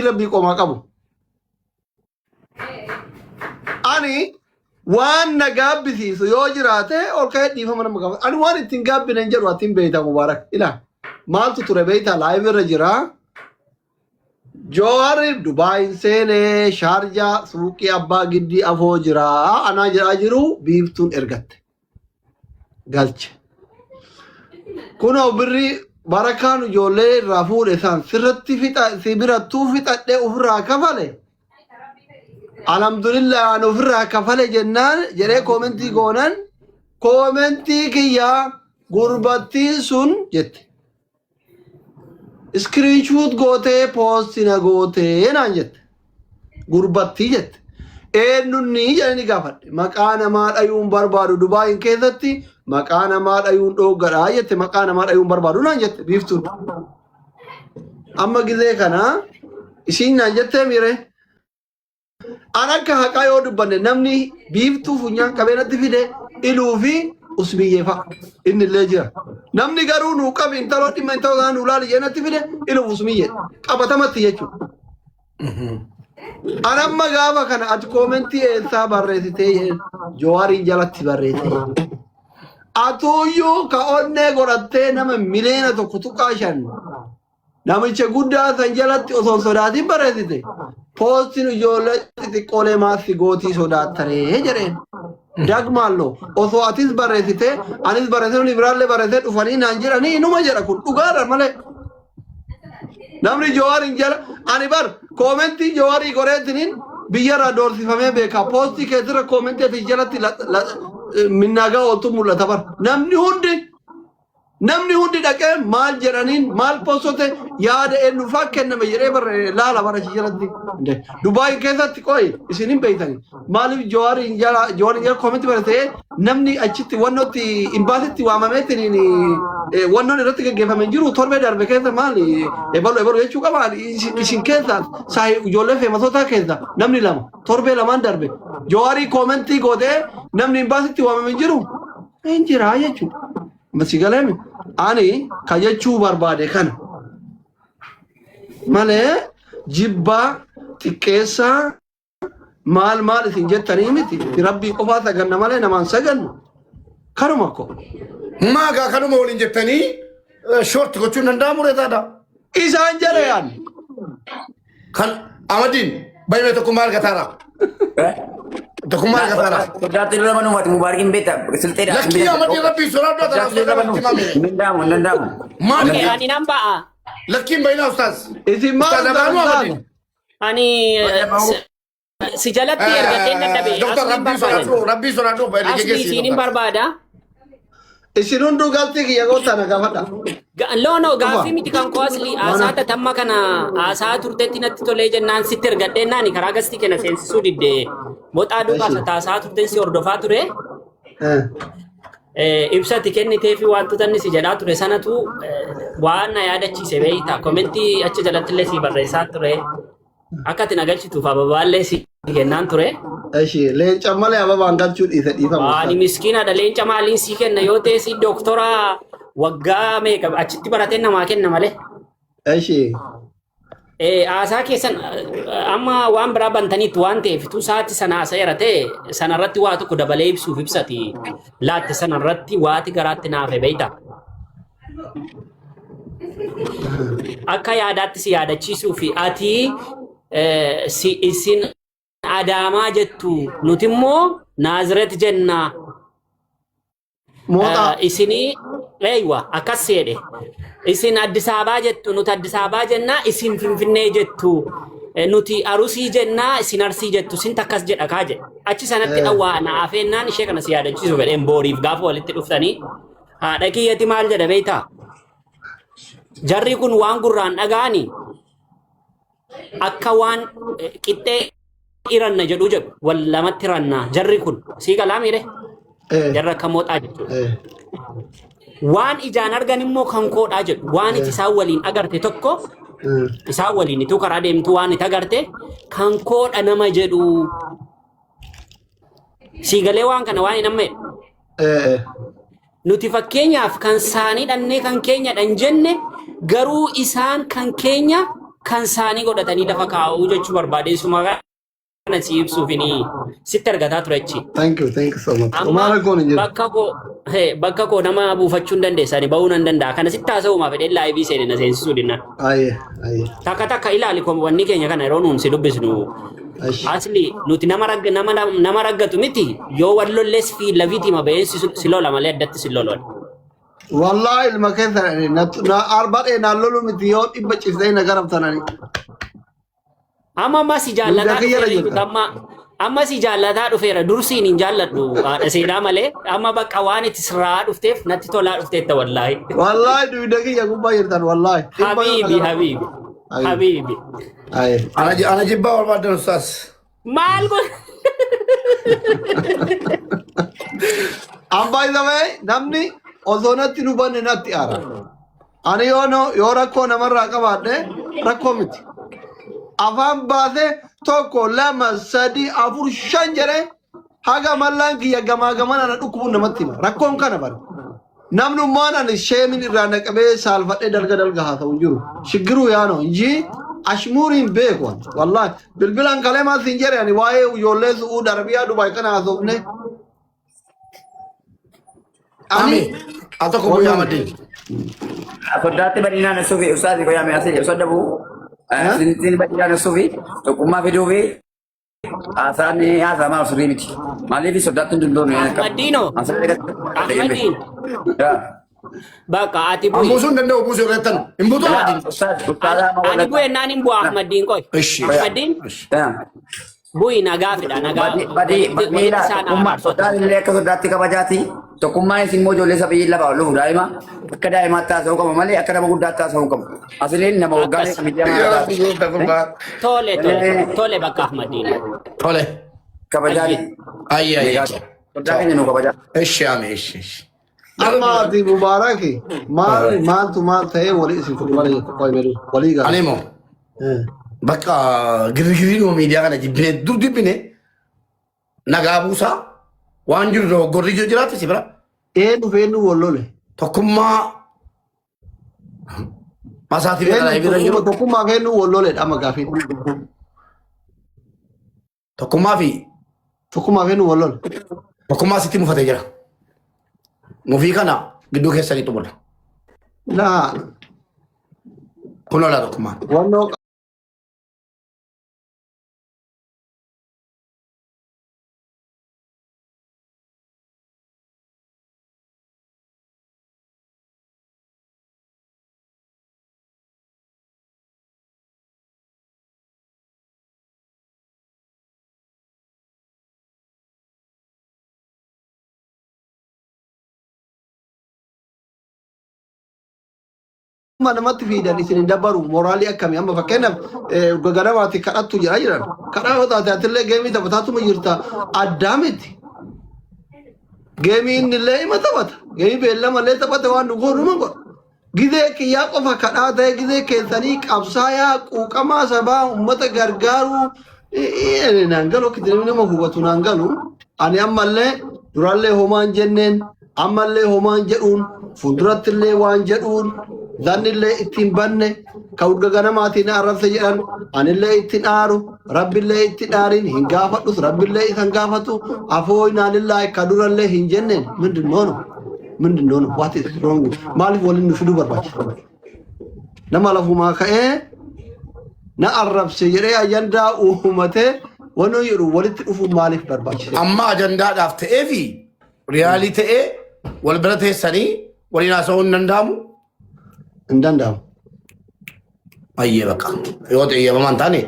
Rabbii qomaa qabu. Ani waan na gaabbisiisu yoo jiraate ol ka'ee dhiifama nama gaafata. Ani waan ittiin gaabbine hin jedhu atiin beeyta Mubaarak. Ilaa maaltu ture beeyta live irra jira. Jowaar Dubaayin seenee Shaarjaa suuqii abbaa giddii afoo jira. Anaa jedhaa jiru biiftuun ergatte. Galche. Kunoo birrii barakaan ijoollee irraa fuudhe san sirratti fixa si birattuu fixadhee ofirraa kafale. Alhamdulillah an ofirraa kafale jennaan jedhee koomentii goonan koomentii kiyyaa gurbattiin sun jette. Iskiriinshuut gootee poosti na gootee naan jette. Gurbattii jette. Eenyunni jedhanii gaafadhe. Maqaa namaa dhayuun barbaadu Dubaayin keessatti maqaa namaa dhayuun dhooggadha jette. Maqaa namaa dhayuun barbaadu naan jette biiftuun. Amma gizee kana isiin naan jettee miire. An akka haqaa yoo dubbanne namni biiftuu funyaan qabee natti fide iluu fi usmiyyee fa'a. Inni illee jira. Namni garuu nuu qabi intaloo dhimma intaloo sanaa nuu laali jedhee natti fide iluu fi usmiyyee. Qabatamatti jechuudha. An amma gaafa kana ati koomentii eessaa barreessitee jedheen Jawaariin jalatti barreessee. Atuuyyuu ka onnee godhattee nama miliyoona 1.5 Namicha guddaa san jalatti osoo hin sodaatin barreessite. Poostiin ijoollee xixiqqoolee maassi gootii sodaattaree jedheen. Dagmaallo osoo atis barreessite anis barreessee namni biraallee barreessee dhufanii naan jedhanii inuma jedha kun dhugaadha malee. Namni Jawaariin jala ani bar koomentii Jawaarii goreetiniin biyyarraa doorsifamee beeka. Poostii keessirra koomentii ati jalatti minnaagaa ooltu mul'ata bar. Namni hundi Namni hundi dhaqee maal jedhaniin maal postote yaada eenyufaa kenname jedhee bar laala bara achi jalatti. Dubaay keessatti qoyi isin hin beektani. Maaliif Jawaariin jala Jawaariin jala koomenti baratee namni achitti wannootti imbaasitti waamameetiin wannoon irratti gaggeeffame hin jiru torbee darbe keessa maali ebalu ebalu jechuu qaba isin keessa saahi ijoollee feemasotaa keessa namni lama torbee lamaan darbe Jawaarii koomentii gootee namni imbaasitti waamame hin jiru hin jira jechuudha. Amma si galeemi ani ka jechuu barbaade kana malee jibbaa xiqqeessaa maal maal isin jettanii miti rabbii qofaa saganna malee namaan sagannu kanuma ko Maagaa kanuma waliin jettanii short gochuun danda'amu reetaadha. Isaan jedhe yaan Kan Amadiin baay'ee tokkummaa argataara. Tokkummaa argataara. Sodaatti lola manumati Mubaarakiin beekta silxeedha. Lakkii Amadiin rabbii sodaadhu atana Sodaatti lola sodaadhu itti manuu himame. hin danda'amu hin danda'amu. Maali? Okay, ani nan ba'a. Lakkiin baay'inaa ustaaz. Isin maal Ustaaz Abrahamu ustaaz? Amadiin. Ani si jalatti ergadheen dadhabe. Doktar Asliin rabbii barbaada. sodaadhu rabbii sodaadhu Asli geggeessi isiinin doktar. barbaada. Isin hunduu galtii kiyya gootaa na gaafadha. No no Dhufa. gaaffii miti kan koo asli haasaa tatamma kana haasaa turtetti natti tolee jennaan sitti ergadheen naani karaa gastii kana seensisuu didde. Moxaa duukaa Eshi. taasaa turteen si hordofaa ture. Ibsati kennitee fi wantoota inni si jedhaa ture sanatu waan na yaadachiise beekta. Komentii achi jalatti illee si barreessaa ture. Akka ati na galchituuf ababaallee si kennaan ture. Eshi leenca malee ababaan galchuu dhiise dhiifama. Ani miskiinadha leenca maaliin sii kenna yoo ta'e si doktora waggaa meeqa achitti baratee namaa kenna malee. Eshi. Haasaa keessan amma waan biraa bantaniitti waan ta'eef tu sa'aatti sana haasa'eera ta'e sanarratti waa tokko dabalee ibsuuf ibsati laatte sanarratti waati garaatti naafe beekta. Akka yaadaatti si yaadachiisuu fi ati si isin Adaamaa jettu nuti immoo Naaziret jenna. Mooxaa. Isinii eeywa akkas jedhe. Isin Addis Ababaa jettu nuti Addis Ababaa jenna isin Finfinnee jettu. Nuti Arusii jenna isin Arsii jettu isin takkas jedha kaa jedhe. Achi sanatti dhawwaa na afeennaan ishee kana si yaadachiisu fedheen booriif gaafa walitti dhuftanii haadha kiyyati maal jedha beektaa? Jarri kun waan gurraan dhaga'anii akka waan qixxee iranna jedhu jedhu wal lamatti ranna jarri kun sii galaa miire jarri akka mooxaa jechuudha. Waan ijaan argan immoo kan koodhaa jedhu waan iti isaan waliin agarte tokko isaan waliin ituu karaa deemtu waan itti agarte kan koodha nama jedhu sii galee waan kana waan hin ammee. Nuti fakkeenyaaf kan saanii dhannee kan keenya dhan jenne garuu isaan kan keenya Kan isaanii godhatanii lafa kaa'uu jechuu barbaade suma kana si ibsuufini sitti argataa ture achi. Thank you, thank you so much. Amma Homaa rakkoon hin jiru. bakka koo bakka koo nama buufachuu hin dandeessani ba'uu nan danda'a. Kana sitti haasa'umaaf fedheen live seene na seensisuu dinna. Aye, aye. Takka takka ilaali wanni keenya kana yeroo nuun si dubbisnu Ashi. asli nuti nama ragga nama nama raggatu miti yoo wal lollees fi lafiitima ba'ee si lola malee addatti si lolan. Wallahi ilma keessa na arbadhee naan lolu miti yoo dhibba cifsee na garabtanani. Amma amma si Dugda jaallataa kiyyarra dhufeera jirta. jechuudha. Amma amma si jaallataa dhufeera. Dursiin hin jaalladhu haadha seenaa malee. Amma bakka waan itti sirraa dhufteef natti tolaa dhufteetta wallaahi. Wallahi dugda kiyya gubbaa jirtan wallahi. Dhibba yoo na Habiibi garabtan. habiibi Aye. habiibi. Aye. Ana jibbaa barbaadan ustaas. Maal kun? An by the way namni osoo natti nu banne natti aara. Ani yoo yoo rakkoo namarraa qabaadhe rakkoo miti. Afaan baasee tokko lama sadi afur shan jedhee haga mallaan kiyya gamaa gamana na dhukkubuun namatti hima. Rakkoon kana bara. Namnummaan ani sheemin irraa naqabee saalfadhee dalga dalga haasa'u hin jiru. Shiggiruu yaano inji ashmuuriin beeku ani. Wallaahi bilbilaan kalee maal siin jedhe ani waa'ee ijoollee Su'uud Arabiyaa Dubaay kana haasofne. Ani Ami al tokko guyyaa maddii. Soddaatti bal'inaan suufi ustaazi qoyaa mee asii sodda bu'u. Sintiin bal'inaan suufi tokkummaa fiduu fi haasaan haasamaa sirrii miti. Maaliif soddaatti hin dulloomne? Ahmadiino. Ahmadiin. Bakka ati bu'i. Ammoo sun danda'u buusuu irrattan hin buutu maddii. Ani bu'e naan hin bu'a Ahmadiin qoy. Ishi. Ahmadiin bu'i nagaa fidha nagaa. Badii Walitti miila isaan tokkummaa araarfatu. soddaan illee akka soddaatti kabajaati. Tokkummaan isin immoo ijoollee sabiyyii lafaa ol dhufu daa'ima akka daa'imaatti haasa'uu qaba malee akka nama guddaatti haasa'uu qabu. Asiliin nama waggaa Akkas. miidiyaa Yaa Rabbi gooftaa gurbaa. Tole tole tole bakka Ahmadiin. Tole. kabajaati. Ayyi ayyi. Soddaa keenya nu kabajaa. Ishi ami ishi ishi. Amma ati Mubaaraki maal maaltu maal ta'ee walii isin fudhu malee qoy beeku walii gaala. Ani immoo bakka girgiriinuma miidiyaa kana jibbine dur jibbine nagaa buusaa waan jiru dogoggorri jiru jiraate si bira Ee dhufee nu wal lole. tokkummaa masaatii bira Eenyu bira jiru tokkummaa fi eenyu wal loledha amma gaafiin. tokkummaa fi Tokkummaa fi eenyu wal lole. tokkummaa sitti mufatee jira. Mufii kana gidduu keessanii xumura. Laa Kun olaa tokkummaan. wannoo amma namatti fiidan isin hin dabbaru moraalii akkamii amma fakkeenyaaf ganamaatti kadhattu jira jiran kadhaa yoo taate atillee game taphataatuma jirta addaa miti. Game inni illee ima taphata game beellama illee taphate waan nu goonu ma godha. Gizee kiyyaa qofa kadhaa ta'e gizee keessanii qabsaayaa quuqamaa sabaa uummata gargaaruu naan galu akka itti nama hubatu naan galu ani ammallee durallee homaan jenneen ammallee homaan jedhuun fuulduratti illee waan jedhuun zannillee ittiin banne ka urga ganamaatiin arrabse jedhan anillee ittiin aaru rabbillee ittiin aarin hin gaafadhus rabbillee isan gaafatu afoo inaanillaa ka durallee hin jenneen ምንድን ነው ነው ምንድን ነው ነው what is wrong maaliif waliin nu fiduu barbaachisa nama lafumaa ka'ee na arrabse jedhee ajandaa uumatee wanni jedhu walitti dhufuun maaliif barbaachise? Amma ajandaadhaaf ta'ee fi reality ta'ee wal bira teessanii waliin haasa'uu hin danda'amu. Hin danda'amu. Ayyee bakka yoo ta'e eeyyamamaa hin taane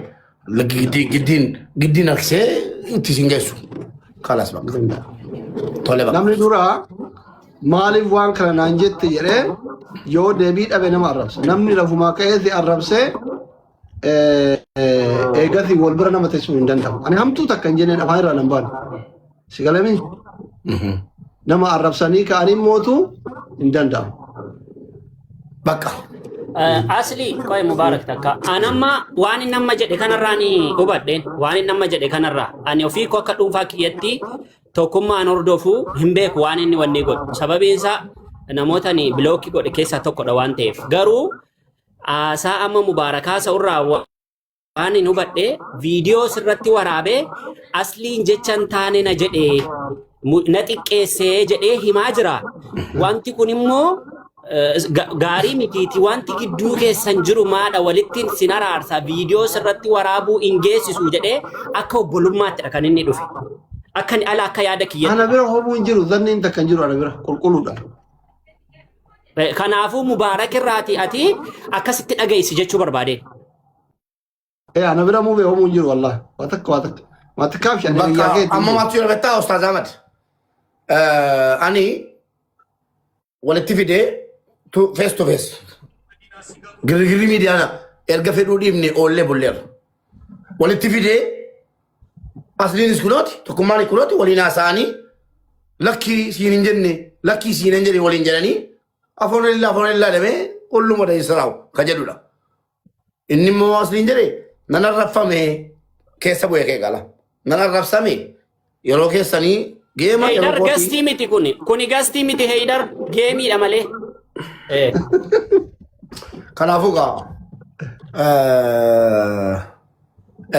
giddiin giddiin harkisee itti sin geessu. Kalas bakka. Hin danda'amu. Tole bakka. Namni dura maaliif waan kana naan jette jedhee yoo deebii dhabe nama arrabsa. Namni lafumaa ka'ee si arrabsee eegasii wal bira nama teessuu hin danda'amu. Ani hamtuu takka hin jenneen afaan irraa nan baanu. Si galamii? Nama arrabsanii ka'anii mootu hin danda'amu. Bakka. Asli qoy Mubaarak takka. Anamma waan inni amma jedhe kanarraa ni hubadheen waan inni amma jedhe kanarraa ani ofii koo akka dhuunfaa kiyyatti tokkummaan hordofuu hin beeku waan inni wanni godhu. Sababiin isaa namoota ani block godhe keessaa tokkodha waan ta'eef. Garuu Haasaa amma Mubaarakaa sa'urraa waan hin hubadhe viidiyoo sirratti waraabee asliin jecha hin taane na jedhe na xiqqeessee jedhee himaa jira. Wanti kun immoo gaarii mitiiti. Wanti gidduu keessan jiru maadha walitti sin araarsa viidiyoo sirratti waraabuu hin geessisu jedhee akka obbolummaatti kan inni dhufe. Akka ala akka yaada Ana kiyyattidha. bira hobuu hin jiru zanniin takka hin jiru ana bira qulqulluudha. Kanaafuu Mubaarak irraati ati akkasitti dhageessi jechuu barbaadeen. Ana bira mubee hobuu hin jiru wallahi. Waa takka waa takka. Waa takkaaf shan Bakka hiriyaa keetti. amma maaltu jira beektaa Ustaaz Ahmad? Ani walitti fidee face to face girgirri miidiyaana erga fedhuu dhiibne oollee bulleerra. Walitti fidee asliinis kunooti tokkummaan kunooti waliin haasa'anii lakkii siin hin jenne lakkii siin hin jedhe waliin jedhanii afoon illaa afoon illaa jedhamee olluma dheessaraawu ka jedhudha. Inni immoo asliin jedhe nan arrabfame keessa bu'ee kee gala. Nan arrabsame yeroo keessanii geema yeroo Heydar kootii. gastii miti kuni. Kuni gastii miti Heydar geemiidha malee. Kanaafuu gaa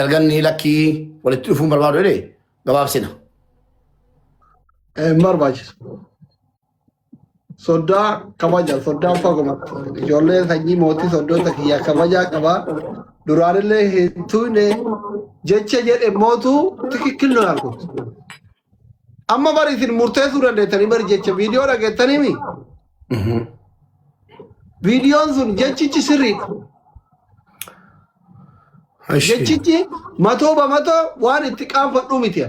erga inni lakkii walitti dhufuun barbaadu jedhe gabaabsina. Hin barbaachisu. Soddaa kabaja, soddaan fagumatti. Ijoolleen sanyii mootii soddoota kiyyaa kabajaa qaba. Duraanillee hin tuyne jecha jedhe mootu tikikkil nu argu. Amma bari isin murteessuu dandeettanii bari jecha viidiyoo dhageettaniimi. Viidiyoon sun jechichi sirriidha. Jechichi matoo bamatoo waan itti qaanfadhuu miti.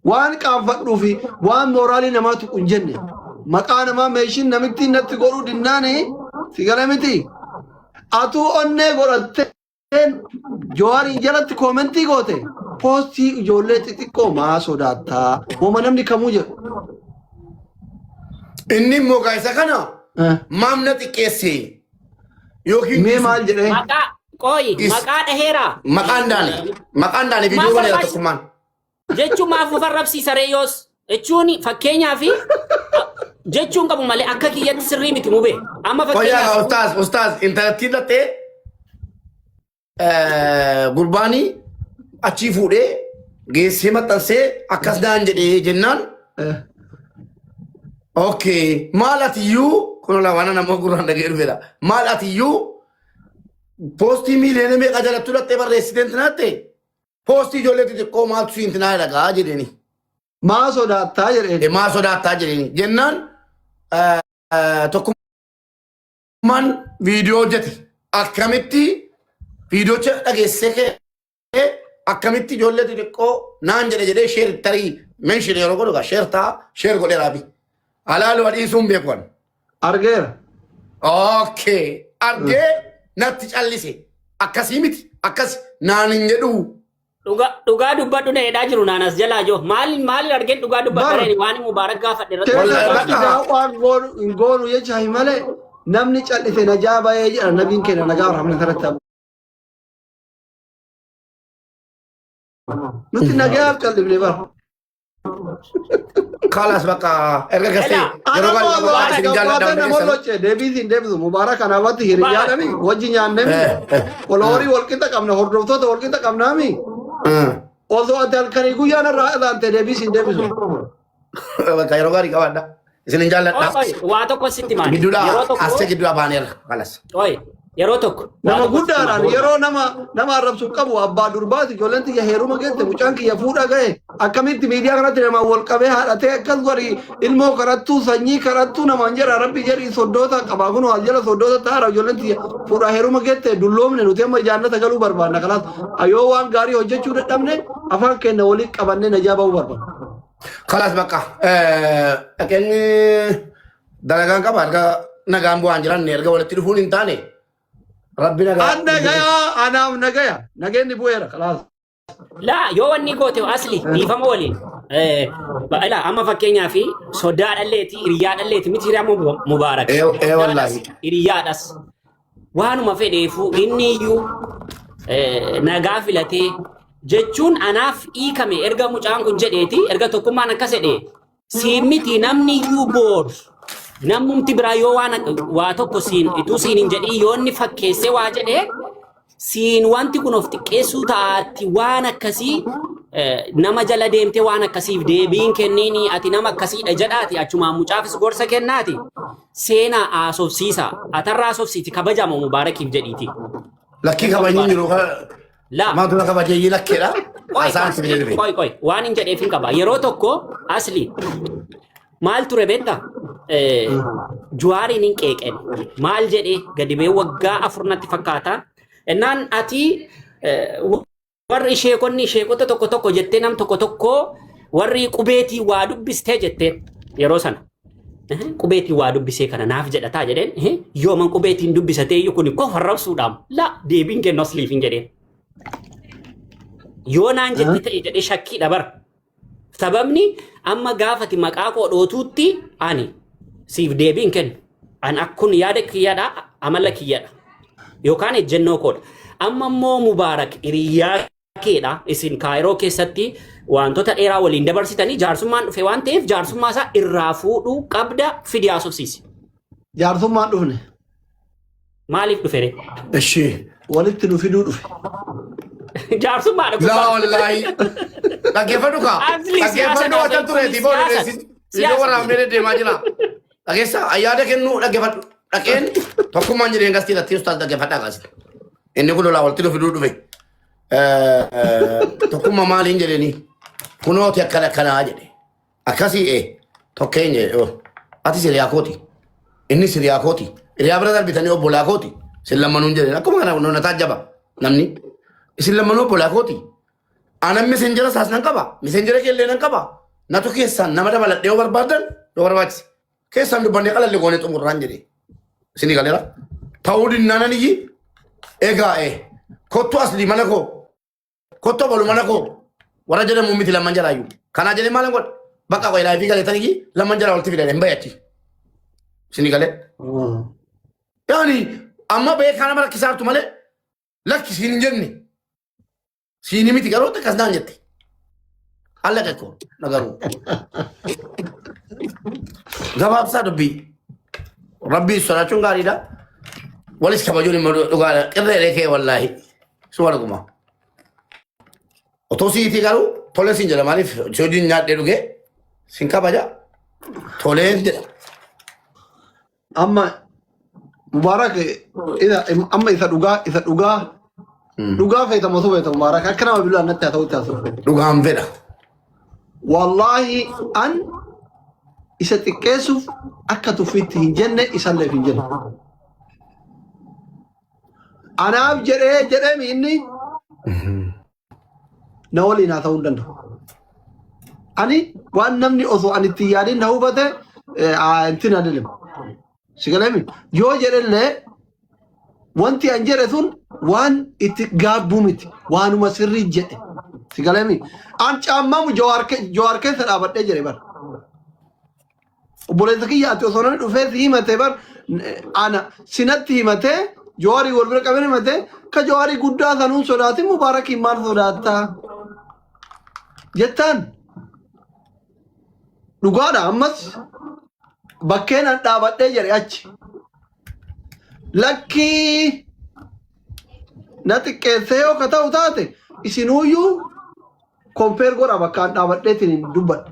Waan qaanfadhuu fi waan mooraalii namaa tuqu hin jenne. Maqaa namaa meeshiin namitti natti godhuu dinnaani si gala miti. Atuu onnee godhatteen Jawaariin jalatti koomentii goote poostii ijoollee xixiqqoo maa sodaattaa? Woma namni kamuu jedhu. Inni immoo gaa isa kana maam na xiqqeesse yookiin Mee maal jedhee? Maqaa qoyi maqaa dhaheera. Maqaan daane maqaan daane viidiyoo Maaf baneera barbaachisa? tokkummaan. Jechuun maaf of arrabsiisa ree yoos? Jechuun fakkeenyaa fi jechuun qabu malee akka kiyyatti sirrii miti mubee. Amma Fayyaa fakkeenyaaf ustaaz ustaaz intalattiin dhattee gurbaanii achii fuudhee geessee maxxansee akkas naan jedhee jennaan okay maal atiyyuu kun lamaan nama gurraan dhagee dhufedha maal atiyyuu poostii miiliyoona meeqa jalattu dhattee barreessiteen tinaatte poostii ijoollee xixiqqoo maaltu siin tinaa dhagaa jedheni Maa sodaattaa jedheen. Maa sodaattaa jedheni jennaan tokkummaan viidiyoo hojjete akkamitti viidiyoocha dhageessee ka'ee akkamitti ijoollee xixiqqoo naan jedhe jedhee sheer tarii menshin yeroo godhu gaa sheer ta'a sheer godheeraafi alaaluma dhiisuun beekuan. Argeera. Okay argee natti callise akkasii miti akkas naan hin jedhuu. Dhugaa dubbadhu na jedhaa jiru naan as jalaa jiru. Maal maal argeen dhugaa dubbadha Bar. reeni waan Mubaarak gaafadhe irratti. Keessa Wallahi irratti bakka daawwaan goonu hin goonu jecha hin malee namni callise najaa bahee jedha nabiin keenya nagaa rahmana irratti haa Nuti nagayaaf callifne bara. Kalas bakka erga gastee Ela. yeroo Ana baay'ee Mubaarak isin jaalladha gabbaatee hunda nama keessan. locce deebii siin deebisu Mubaarak kanaafatti hiriyaadhami wajji nyaannemi walhorii walqixa qabna hordoftoota walqixa qabnaami osoo ati halkanii guyyaan irraa ilaalte deebii siin deebisu. Bakka yeroo gaarii qabaadha. Isin jaalladha. Oi, waa tokko sitti maali? Gidduudha Yeroo tokko asee gidduudha baaneerra kalas. oi, yeroo tokko waa Nama tokko sitti guddaadhaan maali? yeroo nama nama arrabsu qabu abbaa durbaati ijoolleen tiyya heeruma geette mucaan kiyya fuudha gahe akkamitti miidiyaa kanatti namaan wal qabee haadhatee akkas godhi ilmoo kadhattuu sanyii kadhattuu namaan jedha rabbi jedhi soddoota qabaa kun as jala soddoota taara ijoolleen tiyya fuudha heeruma geette dulloomne nuti amma jaannata galuu barbaanna kanaaf yoo waan gaarii hojjechuu dadhabne afaan keenya waliin qabannee najaa ba'uu barbaanna. Kalas bakka dhaqeen dalagaan qaba erga nagaan bu'aan jiran erga walitti dhufuun hin taane rabbi nagaa. An nagaya anaaf nagaya nageenni bu'eera kalaas. Laa yoo wanni goote asli dhiifama waliin. Ilaa amma fakkeenyaa fi sodaa dhalleeti hiriyaa dhalleeti miti hiriyaa Mubaarak. Ee wallaahi. Hiriyaadhas. Waanuma fedheefuu inni iyyuu nagaa filatee jechuun anaaf hiikame erga mucaan kun jedheeti erga tokkummaan akkas jedhee siin miti namni iyyuu boor Namumti biraa yoo waan waa tokko siin ituu siin hin jedhiin yoo inni fakkeessee waa jedhee siin wanti kun of xiqqeessuu ta'aatti waan akkasii nama jala deemtee waan akkasiif deebiin kenniini ati nama akkasiidha jedhaati achumaan mucaafis gorsa kennaati seenaa haasofsiisa atarraa haasofsiiti kabajama Mubaarakiif jedhiiti. Lakkii kabajni hin jiru. Laa. Maaltu na kabajeeyyii lakkeedha. Qoy Haasaan si fidee dhufe. qoy qoy waan hin jedheef hin qaba. Yeroo tokko asli maal ture beektaa? Juwaariin hin qeeqen. Maal jedhee gadi ba'ee waggaa 4 natti fakkaata. Innaan ati warri sheekonni sheekota tokko tokko jettee nam tokko tokko warri qubeetii waa dubbistee jettee yeroo sana. Qubeetiin waa dubbisee kana naaf jedhataa jedheen yooman qubeetiin dubbisatee iyyuu kun koo farrabsuudhaam la deebiin kennu asliif hin jedheen. Yoo naan jette ta'e jedhee shakkiidha bara. Sababni amma gaafati maqaa koo dhootuutti ani siif deebiin kennu. An akkun yaada kiyyadha amala kiyyadha yookaan ejjennoo koodha. Amma immoo Mubaarak hiriyaa keedha isin Kaayiroo keessatti wantoota dheeraa waliin dabarsitanii jaarsummaan dhufe waan ta'eef jaarsummaa isaa irraa fuudhuu qabda fidi haasofsiisi. Jaarsummaan dhufne. Maaliif dhufe ree? Ishee. Walitti nu fiduu dhufe. Jaarsummaadha kun. Laa wallaahi. Dhaggeeffadhu kaa. Asli siyaasa Dhaggeeffadhu wanta tureeti booda siyaasa. Iddoo waraabnee deemaa jira. Dhageessa ayyaada kennuu dhaggeeffadhu. Dhaqeen tokkummaan jedheen gastii irratti ustaas dhaggeeffadhaa kaase. Inni kun lolaa walitti nu fiduu dhufe. Tokkummaa maaliin jedheeni kunooti akkana akkanaa jedhe. Akkasii ee tokkeen jedhe oo ati siriyaa kooti. Inni siriyaa kooti. Hiriyaa bira darbitanii obbolaa kooti. Isin lammanuun jedheen akkuma kana na taajjaba namni. Isin lammanuu obbolaa kooti. Anan miseenjera isaas nan qaba. Miseenjera keellee nan qaba. Natu keessaan nama dabaladhee yoo barbaadan yoo barbaachise. Keessaan dubbannee qalalle goonee xumurraan jedhee. Isinii galeera. Ta'uu dinnaanan iyyi egaa ee kottu aslii mana koo kottu obalu mana koo warra jedhamu miti lamman jalaayyuu. Kanaa jedhee maalan godha? Bakka qoy laayifii galeetan iyyi lamman jalaa walitti fidan hin bayachi. Isinii galee. Yaani amma beekaa nama rakkisaartu malee lakki siin hin jenne. Siini miti garuu akkas naan jette. Allaqa koo na garuu. Gabaabsaa dubbii. Rabbii sodaachuun gaariidha. Walis kabajuun immoo dhugaadha. Qirreelee kee wallaahi. Suma dhuguma. Otoo siitii garuu tolee siin jedha maaliif si hojiin nyaadhee dhugee siin kabaja toleen jedha. Amma Mubaarak isa amma isa dhugaa dhugaa feetamu osoo feetamu Mubaarak akka nama bilaa natti haa ta'utti haasa'u. Dhugaan fedha. Wallaahi an isa xiqqeessuuf akka tuffiitti hin jenne isalleef hin jenne. Anaaf jedhee jedheemi inni na waliin haa ta'uu hin danda'u. Ani waan namni osoo ani itti yaadin na hubate ittiin adeemu. Si galeemi yoo jedhellee wanti an jedhe sun waan itti gaabbuu miti waanuma sirrii jedhe. Si galeemi an caammamu Jawaar keessa dhaabadhee jedhe bara. Obboleessa kiyya ati osoo namni dhufee si himate bar ana sinatti himatee Jawaarii wal bira qabee himate ka Jawaarii guddaa sanuun sodaatin Mubaarakiin maal sodaattaa jettaan dhugaadha ammas bakkeen an dhaabadhee jedhe achi lakkii na xiqqeessee yoo ka ta'u taate isinuuyyuu compare godha bakka an dhaabadheetiin hin dubbadhe.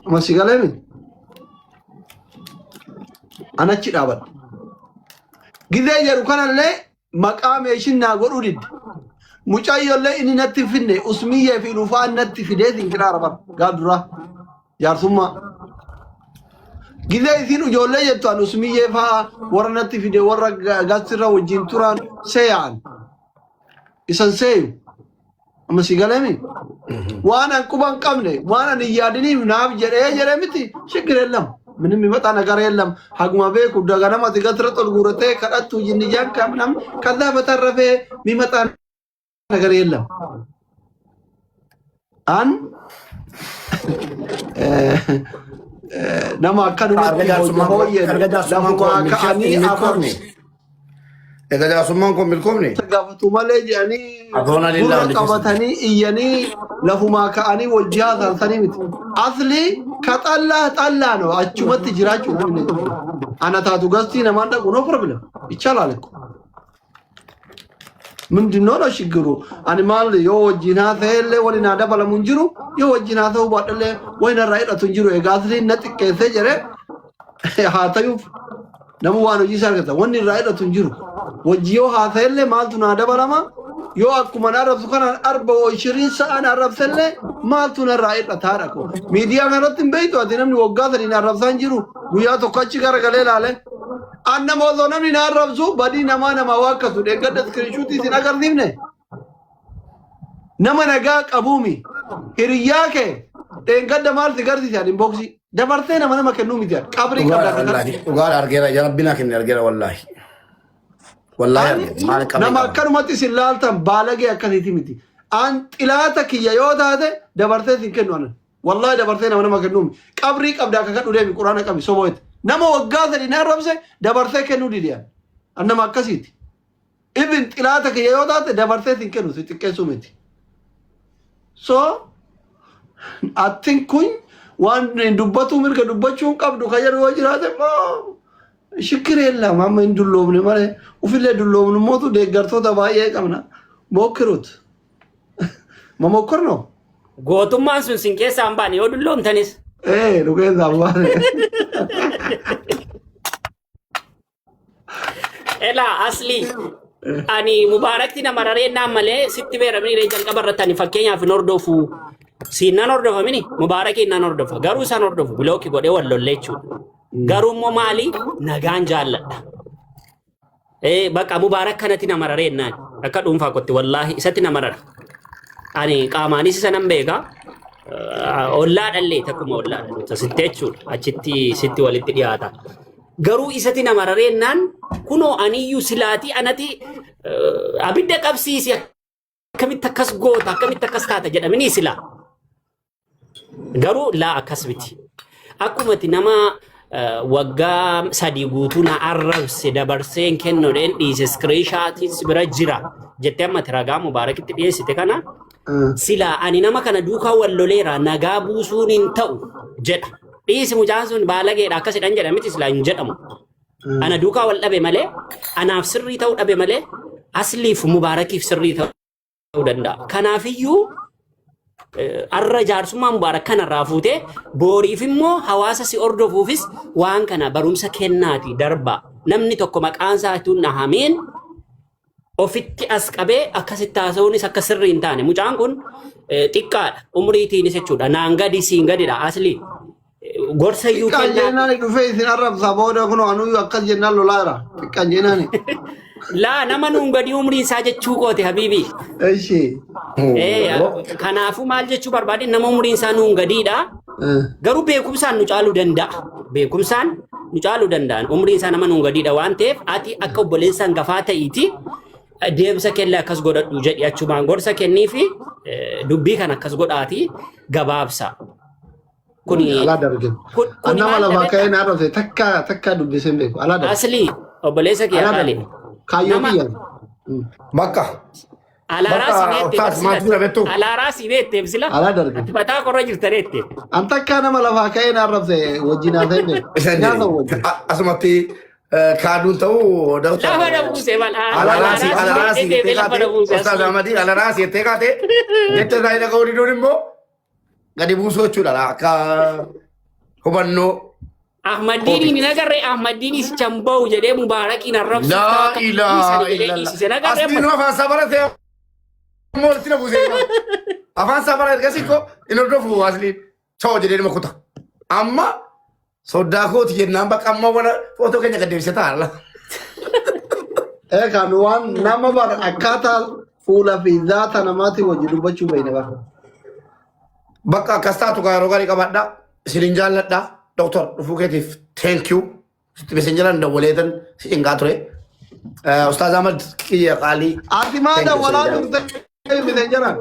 Amma si galeemi? An achi dhaabadhe. Gizee jedhu kanallee maqaa meeshin naa godhuu didde. Mucayyollee inni natti hin finne usmiyyee fi lufaan natti fidee siin jedhaa bara gaaf duraa jaarsummaa. Gizee isiin ijoollee jettu an usmiyyee fa'aa warra natti fide warra gastirra wajjin turan seeyaan. Isan seeyu. Amma si galeemi? Waan an quba hin qabne waan an hin yaadiniif naaf jedhee jedhee miti ሽግር የለም ምንም የሚመጣ ነገር የለም። ሀጉማ ቤኩ daganama ati gasirra ol guuratee kadhattu jinniyaan ከምናምን ከዛ በተረፈ የሚመጣ ነገር የለም። An nama akkanumatti Erga jaarsummaan koo hooyyen erga jaarsummaan koo lafumaa ka'anii milkoofne. Erga jaarsummaan koo milkoofne. Gaafatu malee jedhanii Afoona lillaa gurra hundi keessa. Qabatanii iyyanii lafumaa ka'anii wajjii haasa'anii miti. Asli Ka xallaa xallaa ነው achumatti jiraachuu namni ana taatu gastii namaan dhaqu, no problem, ይቻላል እኮ። ምንድነው ነው ችግሩ? Ani maal yoo wajjin haasa'ellee waliin haa dabalamu hin jiru, yoo wajjin haasa'uu baadhallee wayin irraa hidhatu hin jiru. Egaa asliin na xiqqeessee jedhee haa ta'uuf namu waan hojii isaa argata, wanni irraa hidhatu hin jiru. Wajji yoo haasa'ellee maaltu naa dabalama? Yoo akkuma na arrabsu kanaan arba ishirin sa'aan arrabsellee maaltu narraa hidhataadha ko? Miidiyaa kanarratti hin beektu ati, namni waggaa 3 na arrabsaa hin jiru guyyaa tokko achi garagalee ilaale. An nama osoo namni na arrabsu badii namaa namaa waakkasu deeggadda screenshot isin agarsiifne nama nagaa qabuumi. Hiriyyaa kee deeggadda maal si garsiise? Ani inbox dabarsee nama nama kennuu miti, qabrii Dhugaadha qabda. Wallaahi. Dhugaadha, argeera. Ija Rabbi naa kenne argeera wallaahi. Wallaahi Ani argeera. Maal qabrii nama qaba? akkanumatti isin laaltan baalagee akkasiiti miti. An xilaata kiyya yoo taate dabarsee isin kennu anan. Wallaahi dabarsee nama nama kennuu miti. Qabrii qabda akka kadhu deemi, quraana qabi sobo'eeti. Nama waggaa 3 na arrabse dabarsee kennuu didi an. An nama akkasiiti. Ibin xilaata kiyya yoo taate dabarsee isin kennu, si xiqqeessuu miti. So attin kun waan dubbatu mirga dubbachuu hin qabdu kan jedhu yoo jiraate immoo ሽክር የለም. Amma hin dulloomne malee ufillee dulloomnu mootu deeggartoota baay'ee qabna. ሞክሩት, መሞከር ነው። Gootummaan sun sin keessaa hin baane yoo dulloomtanis. Ee, nu keessaa hin baane. Elaa asli ani Mubaarakti nama raree naan malee sitti beeramni ree jalqaba irratti ani fakkeenyaaf hin hordofu. Siin nan hordofa mini, Mubaarakiin nan hordofa, garuu isaan hordofu block godhee wal lollee jechuudha. Garuu immoo maali, nagaan jaalladha. Ee, bakka Mubaarak kanatti nama raree naan akka dhuunfaa kotti wallaahi isatti nama rara. Ani qaamaanis isa nan beeka. Ollaa dhallee takkuma ollaa dhaloota sitti jechuudha. Achitti sitti walitti dhiyaata. Garuu isatti nama rareennaan kunoo aniyyuu silaatii anati abidda qabsiisi, akkamitti akkas goota, akkamitti akkas taata jedhamanii silaa. Garuu laa, akkas miti. Akkumati nama waggaa 3 guutuu na arrabse dabarsee hin kennuudhaan dhiise, screenshotiin bira jira jettee ammati ragaa Mubaarakitti dhiyeessite kana, silaa ani nama kana duukaa wal loleera, nagaa buusuun hin ta'u jedha. Dhiisi, mucaan sun baalageedha akkasidhaan jedha miti, silaa hin jedhamu. Ana duukaa wal dhabe malee, anaaf sirrii ta'uu dhabe malee, asliif Mubaarakiif sirrii ta'uu danda'a. Kanaafiyyuu arra jaarsummaa Mubaarak kanarraa fuutee booriif immoo hawaasa si hordofuufis waan kana barumsa kennaati darba. Namni tokko maqaan isaa utuu hin dhahameen ofitti as qabee akkasitti haasa'uunis akka sirrii hin taane. Mucaan kun xiqqaadha. Umriitiinis jechuudha. Naan gadi siin gadidha asli. Gorsa iyyuu Xiqqaan kennaa. jennaan dhufee isin arrabsa, booda kun anuyyuu akkas jennaan lolaa jira. Xiqqaan jennaan. Laa, nama nuun gadi umriin isaa jechuu kooti habiibi. Eshi. Kanaafuu maal jechuu barbaade, nama umriin isaa nuun gadiidha. Garuu beekumsaan nu caaluu danda'a. Beekumsaan nu caaluu danda'an. Umriin isaa nama nuun gadiidha waan ta'eef, ati akka obboleessa hangafaa ta'iiti deemsa kennee akkas godhadhu jedhi, achumaan gorsa kennii fi dubbii kan akkas godhaati gabaabsa. Kuni Alaa dargin. Kuni Nama maal lafaa dhabeetta? ka'ee na arrabse takka takka dubbisee hin beeku. Alaa dargin. Asli obboleessa kiyya Alaa qaali. dargin. Kaayyoo Nama kiyya. Bakka. Alaaraa Bakka si beekte Ustaas sila. maaltu jira beektu? Alaaraa si beekte sila. Alaa dargin. Ati mataa qorra jirta reette. An takka nama lafaa ka'ee na arrabse wajjin haasa'e hin beeku. Isan Nyaata jedhe. wajjin. Asumatti kaaduun ta'uu doctor. Lafa na buuse mal. Alaraasi Alaaraa si alaraasi beekte jettee lafa kaate na buuse Ustaaz asli. Ahmadii alaraasi jettee kaate jecha isaa dhaga'uu diduun immoo gadi buusuu jechuudha akka hubannoo Ahmaddiiniin hin agarree, Ahmaddiin isichan bahu jedhee Mubaarakiin arrabsuuf Laa akka ilaaha dhiisani jedhee illallah. dhiisise nagarree Asliin amma. afaan isaa barate ammoo walitti na buusee jira. Afaan isaa bara ergasii koo hin hordofu asliin. Choo jedhee nama kuta. Amma soddaa kooti jennaan bakka amma wana footoo keenya gad deebisee ta'a. Ee, kan waan nama bar akkaataa fuula fi zaata namaatiin wajjin dubbachuu beekne bara. Bakka akkas taatu kaa yeroo gaarii qabadha. Isinin jaalladha. Doctor, dhufuu keetiif thank you. Sitti messengeraan dawwaleetan si cinqaa ture. Ustaaz Ahmad kiyya qaalii. Ati maa Thank you, dawwalaa isin jaalladha. turte messengeraan?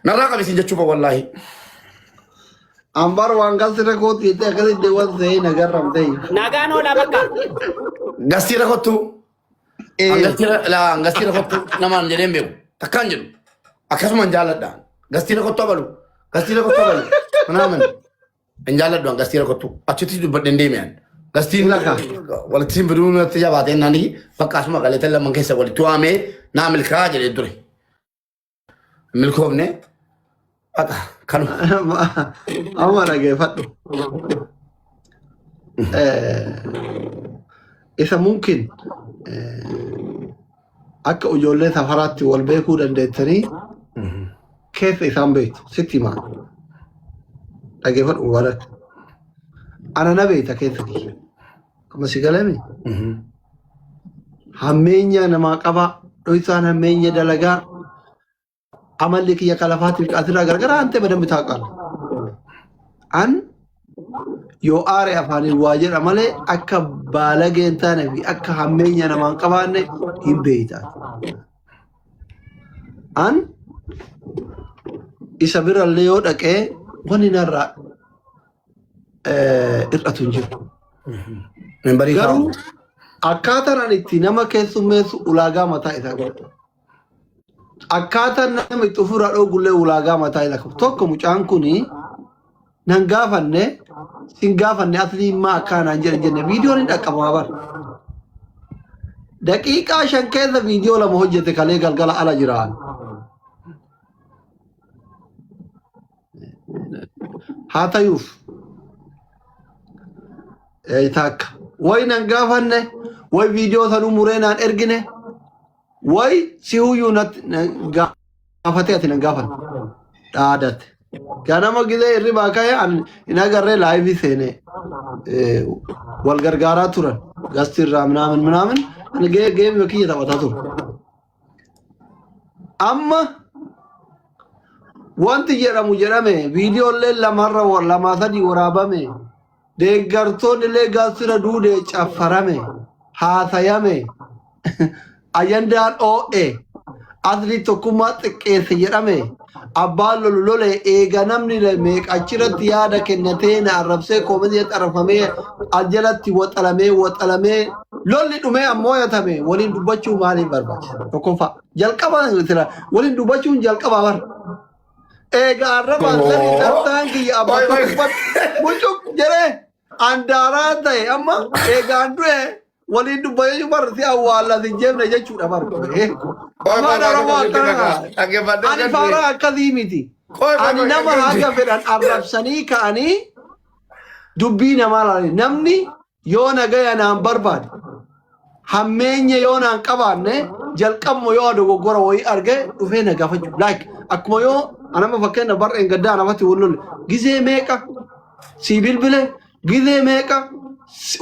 Narraa qabi isin jechuufa wallaahi. Ambar waan galtira kooti jettee akkasitti waan ta'ee nagarramte. Nagaan oolaa bakka. Gastiira kottu. Ee. Hangastiira kottu namaan jedheen beeku. Takkaan jedhu. Akkasumaan jaalladha. Gastiira kottu abalu. Gastiira kottu abalu. Manaaman. Hin jaalladhu an gastii rakkattu. Achitti dubbadhe hin deeme an. Gastiin Laka. walitti sin fiduu natti jabaatee nani bakka asuma galeeta laman keessa walitti waamee naa milkaa'aa jedhee ture. Milkoofne bakka kanuma. Amma dhageeffadhu. Isa mumkin akka ijoollee safaraatti wal beekuu dandeettanii keessa isaan beektu sitti himaa. Dhageeffadhu Mubarak. Ana na beekta keessa kiyya. Amma si galame hammeenya namaa qaba dhoysaan hammeenya dalagaa amalli kiyya kalafaatiif asirraa gargar ante badambi taaqala. An yoo aare afaaniin waa jedha malee akka baalagee hin taane fi akka hammeenya namaa hin qabaanne hin beekta. An isa birallee yoo dhaqee wanni narraa hir'atu hin jiru. Membarii Garuu kaa'u. akkaataan ani itti nama keessummeessu ulaagaa mataa isaa qaba. Akkaataan nama itti ofirraa dhoogullee ulaagaa mataa isaa qaba. Tokko mucaan kuni nan gaafanne sin gaafanne aslii immaa akkanaan jedhe jenne viidiyoon hin dhaqqabamaa bara. Daqiiqaa 5 keessa viidiyoo 2 hojjete kalee galgala ala jiraan. Haa tayuuf takka way nan gaafanne way viidiyoo sanuu muree naan ergine way si huyyuu natti gaafatee ati nan gaafanne dhaadate. Ganama gizee hirribaa ka'e an hin agarree laayivii seenee wal gargaaraa turan gasti irraa minaamin minaamin ani geemii kiyya taphataa ture. Amma wanti jedhamu jedhame viidiyoollee lamarra lamaa sadii waraabame deeggartoonni illee gaasira duude caffarame haasayame ajandaan oo'e asli tokkummaa xiqqeesse jedhame abbaan lolu lole eega namni meeqa achirratti yaada kennatee na arrabsee koomentii arrabfamee aljalatti waxalamee waxalamee lolli dhumee ammoo yatame waliin dubbachuu maaliif barbaachisa tokkoffaa jalqaba sila waliin dubbachuun jalqaba bar eega arrabaan sani dantaan kiyya abbaa tokkummaa mucuq jedhee andaaraa ta'e amma eegaan du'e waliin dubbachuu bar si awwaalla si jebne jechuudha bar. Afaan Oromoo akkana ani faaraa akkasii miti. Ani nama haga fedhan arrabsanii ka'anii dubbii namaa laale namni yoo nagaya naan barbaade hammeenya yoo naan qabaanne jalqabuma yoo dogoggora wayii arge dhufee na gaafachuu like akkuma yoo anama fakkeenya barreen gaddaa anafatti wal lolle gizee meeqa sii bilbile gizee meeqa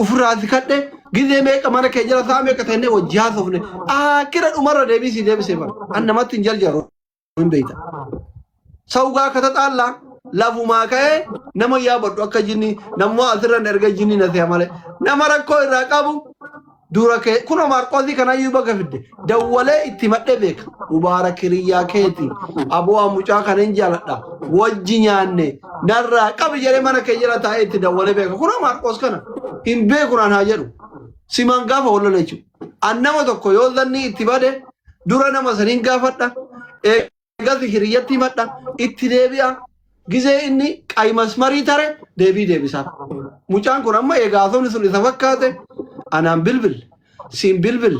ofirraa si kadhe gizee meeqa mana kee jala sa'a meeqa ta'ee wajji haasofne akira dhumarra deebii sii deebisee bara an namatti hin jarjaru hin beekta. Sawgaa kata xaallaa lafumaa ka'ee nama yaabadhu akka jinni nammoo asirran erga jinni na se'a malee nama rakkoo irraa qabu dura kee kunoo maarqoosii kanayyuu baga fidde dawwalee itti madhee beeka mubaarak hiriyyaa keeti aboo mucaa kana hin jaaladha wajji nyaanne narraa qabi jedhee mana kee jala taa'ee itti dawwalee beeka kunoo maarqoos kana hin beeku naan haa jedhu simaan gaafa wal lola jechuudha. An nama tokko yoo zanni itti bade dura nama saniin gaafadha. Eegas hiriyyatti himadha. Itti deebi'a. Gizee inni qayi masmarii tare deebii deebisaaf. Mucaan kun amma egaa haasofni sun isa fakkaate anaan bilbil, siin bilbil,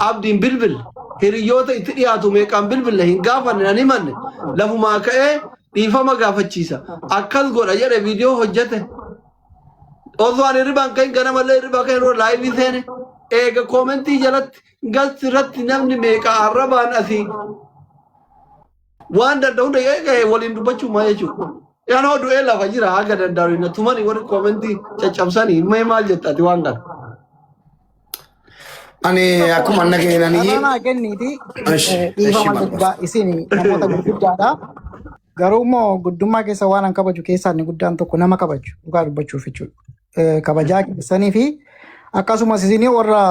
abdiin bilbil, hiriyyoota itti dhiyaatu meeqaan bilbille hin gaafanne nan himanne lafumaa ka'ee dhiifama gaafachiisa. Akkas godha jedhe viidiyoo hojjete. Osoo ani hirribaan ka'in ganamallee hirribaa ka'in dura laayivii seene eega koomentii jalatti galti irratti namni meeqa arrabaan asii waan danda'u hunda eega waliin dubbachuu maa jechuudha. Yanoo du'ee lafa jira haga danda'u hin tumani warri koomentii caccabsanii mee maal jetta ati waan kana. Ani akkuma anna keenanii. Carraa naa kenniiti. Ishi, ishi Dhiifama Marqos. gubbaa isin namoota gurguddaadha. Garuu immoo guddummaa keessa waan an kabaju keessaa inni guddaan tokko nama kabaju dhugaa dubbachuuf jechuudha. Kabajaa keessanii fi akkasumas isin warra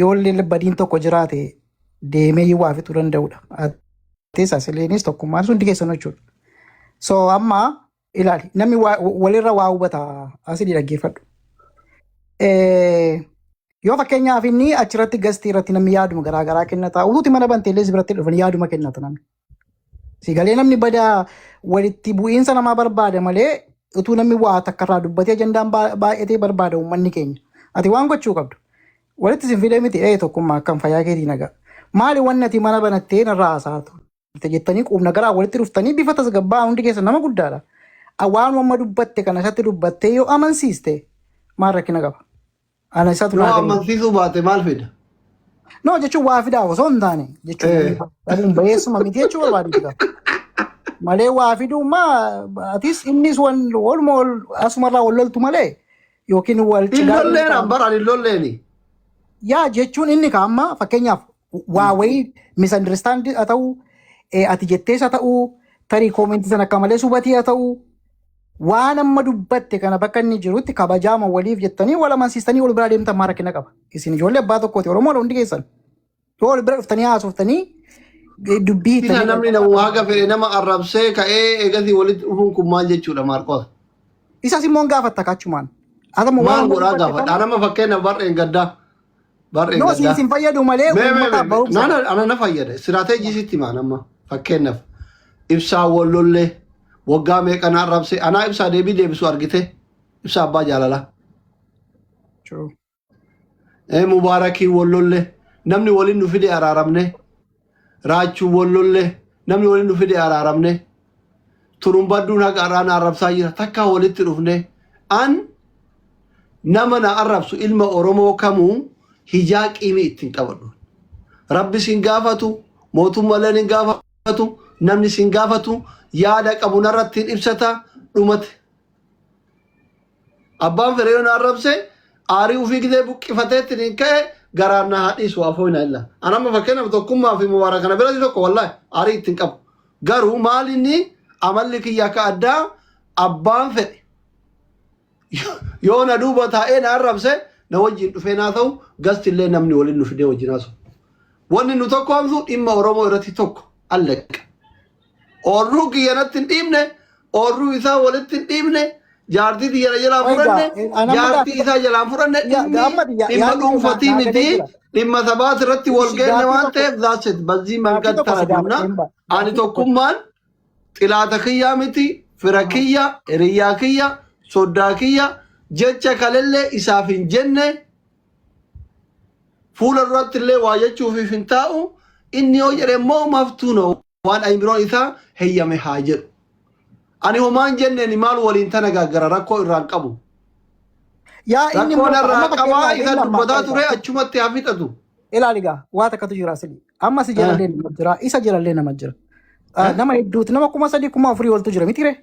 yoo illee badiin tokko jiraate deemee waa fixuu danda'udha. Atis asileenis tokkummaan hundi keessan jechuudha. So amma ilaali namni walirra waa hubata asii dhaggeeffadhu. Yoo fakkeenyaaf inni achirratti gastii irratti namni yaaduma garaagaraa kennata utuuti mana bantee illee si biratti dhufan yaaduma kennata namni. Si galee namni badaa walitti bu'iinsa namaa barbaada malee Utuu namni waa takka irraa dubbatee ajandaan baay'atee barbaada uummanni keenya. Ati waan gochuu qabdu. Walitti isin fidee miti ee tokkummaa akkam fayyaa keetii nagaa. Maali wanni ati mana banattee narraa haasa'aa turte jettanii quubna garaa walitti dhuftanii bifa tasgabbaa'aa hundi keessa nama guddaadha. Waan amma dubbatte kana isatti dubbattee yoo amansiiste maal rakkina qaba? Ana isatu Yoo naa galee. amansiisuu baate maal fida? No jechuun waa fidaa osoo hin taane jechuun dhabuun bayeessuma miti jechuu barbaadu. Malee waa fiduu maa atis innis waluma wal asumarraa wal loltu malee yookiin wal Hin cigaa lolleen an bara ani hin lolleeni. Yaa jechuun inni ka amma fakkeenyaaf waa wayii misunderstand haa ta'u, ati jettees haa ta'u, tarii koomentii sana akka malee subatii haa ta'u, waan amma dubbatte kana bakka inni jirutti kabajaama waliif jettanii wal amansiistanii wal biraa deemtan maal rakkina qaba? Isin ijoollee abbaa tokkooti, Oromoodha hundi keessan. Yoo wal bira dhuftanii haasoftanii dubbii Tina hiiktanii namni nama haga fedhe nama arrabsee ka'ee eegasii walitti dhufuun kun maal jechuudha, Maarqos? Isas immoo hin gaafatta kachumaan. Atama waan Maal amma godhaa dubbatte gaafadha? kana Nama fakkeenya barreen gaddaa. Barreen No, siin gaddaa. sin fayyadu malee Mee mee uummataaf mee barumsa. nana ana na fayyada. Istiraateejii sitti himaa nama fakkeenyaaf ibsaa wallollee waggaa meeqa na arrabse anaa ibsaa deebii deebisu argite ibsaa abbaa jaalalaa. True. Mubaarakii wallolle namni waliin nu fide araaramne, raachuu wallolle namni waliin nu fide araaramne, turumbadduun haqa har'aa na arrabsaa jira takkaa walitti dhufne. An nama na arrabsu ilma Oromoo kamuu hijaa qiimii ittiin qabadhu. Rabbi sin gaafatu, mootummalleen hin gaafatu, namni sin gaafatu, yaada qabu narratti hin ibsata dhumate. Abbaan fedhe yoo na arrabse aarii ofii gidee buqqifateetti hin ka'e garaan na haa dhiisu afoo hin illa. An amma fakkeenyaaf tokkummaa fi mubaarak kana biratti tokko wallaahi aarii ittiin qabu. Garuu maal inni amalli kiyya akka addaa abbaan fedhe yoo na duuba taa'ee na arrabse na wajjin dhufee naa ta'u gasti illee namni waliin nu fidee wajjin haasa'u. Wanni nu tokkoomsu dhimma Oromoo irratti tokko allaqqa. Oorruu kiyya natti hin dhiibne, oorruu isaa walitti hin dhiibne, jaartii tiyya na jalaa Oiga, fudhanne, anamma jaartii isaa jalaan fudhanne Ya, dhimmi amma dhimma yaadni kun dhuunfatii naa galee miti jira. dhimma sabaati irratti wal Ishi geenne gaaffii waan tokko ta'eef that's it. Bazzii gaaffii mangad tokko tana si deemna. gaafadheen ba. Ani Gaaffii tokko. tokkummaan xilaata kiyyaa miti, fira kiyya, hiriyyaa kiyya, soddaa kiyya, jecha kalellee isaaf hin jenne fuula duratti illee waa jechuufiif hin taa'u. Inni yoo jedhe immoo maftuu no waan ayimiroon isaa heyyame haa jedhu. Ani homaan jenneen maal waliin tana gaaggara rakkoo irraan qabu. Yaa inni Rakkoo immoo narraa amma qabaa fakkeenyaaf isa inni ammaa dubbataa qofa. ture achumatti haa fixatu. Ilaali gaa waa takkatu jira asili. Amma si jalallee nama jira, isa jalallee nama jira. Nama hedduutu nama 3000 4000 oltu jira miti ree.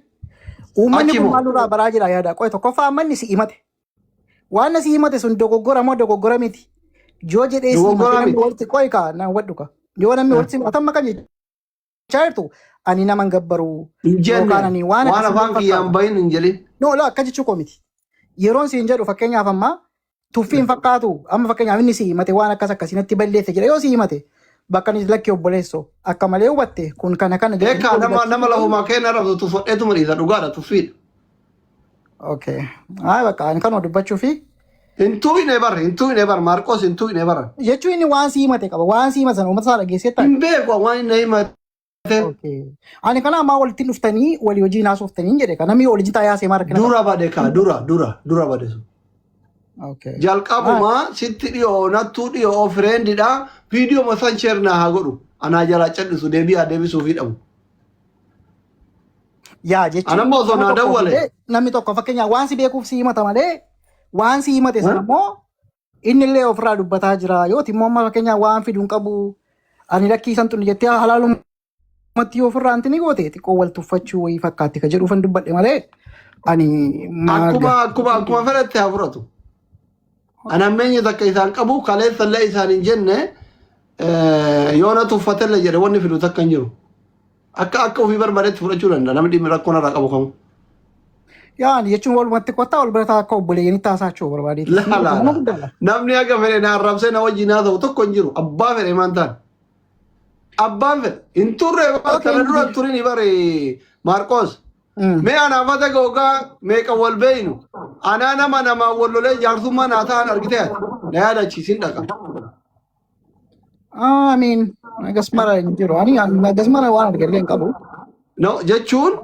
Uummanni Achi kun moo? maal nurraa baraa jira yaada. Qoy tokkoffaa ammanni si himate. Waan na si himate sun dogoggora moo dogoggora miti? Yoo jedhee si himate Dogoggora namni miti. walitti qoy kaa na hubadhu kaa. Yoo namni walitti himate amma kan jechaa jirtu ani nama hin gabbaru Hin yookaan jenne ani waan waan akkasii afaan kiyyaan fakkaata. bahin hin jedhin. No, la akka jechuu koo miti. Yeroon siin jedhu fakkeenyaaf amma tuffii hin fakkaatu. Amma fakkeenyaaf inni si himate waan akkas akkasii natti balleesse jedha yoo si himate bakka inni lakki obboleessoo akka malee hubatte kun kana kana jedhanii Eekaa walii nama galchuu nama lafumaa kee narrabsu tuffadheetuma dhiisa dhugaadha tuffiidha. Okay. Ay bakka ani kanuma dubbachuu fi Hin tuqne bar, hin tuqne bar, Maarqos hin tuqne bar. Jechuun inni waan si himate qaba. Waan si himate sana uummata isaa dhageessee ta'a. Hin beeku waan inni himate. Okay. Ani kana ammaa walitti dhuftanii walii wajjin haasoftanii jedhe kan namni waliin taa'ee haasee maal rakkina qaba? Dura bade kaa, dura, dura, dura bade sun. Okay. Jalqabuma sitti dhiyoo nattuu dhiyoo fireendidha. Viidiyoo masan sheer naa haa godhu. Anaa jalaa callisu deebii haa deebisuufii dhabu. Yaa jechuun Anammoo osoo nama naa tokkoof dawwale. illee namni tokko fakkeenyaaf waan si beekuuf si himata malee waan si himate sana immoo inni illee ofirraa dubbataa jira. Yoo immoo amma fakkeenyaaf waan fidu hin qabu ani lakkii san xunni jettee halaalumatti yoo ofirraa anti ni goote xiqqoo wal tuffachuu wayii fakkaatti ka jedhuufan dubbadhe malee ani maal Akkuma akkuma akkuma fedhatti haa fudhatu. Ani hammeenya takka isaan qabu kaleessa illee isaan hin jenne yoo na tuffatellee jedhe wanni fidu takka hin jiru. Akka akka ofii barbaadetti fudhachuu danda'a namni dhimmi rakkoo narraa qabu kamuu. Yaa ani jechuun walumatti kottaa wal bira taa'aa akka obboleeyyanitti haasa'achuu barbaadeeti. Laa laa Nama laa. guddaadha. Namni haga fedhe na arrabsee na wajjin haasa'u tokko hin jiru. Abbaa fedhe maan ta'an. Abbaan fedhe hin turre kana dura hin turin bare Maarqoos. Mee anaafata googaa meeqa wal beeynu. Anaa nama namaan wal lolee jaarsummaa naa ta'an argitee ati. Na yaadachiisin dhaqa. I mean, agas mara hin jiru. Ani agas mara waan argallee hin qabu. No, jechuun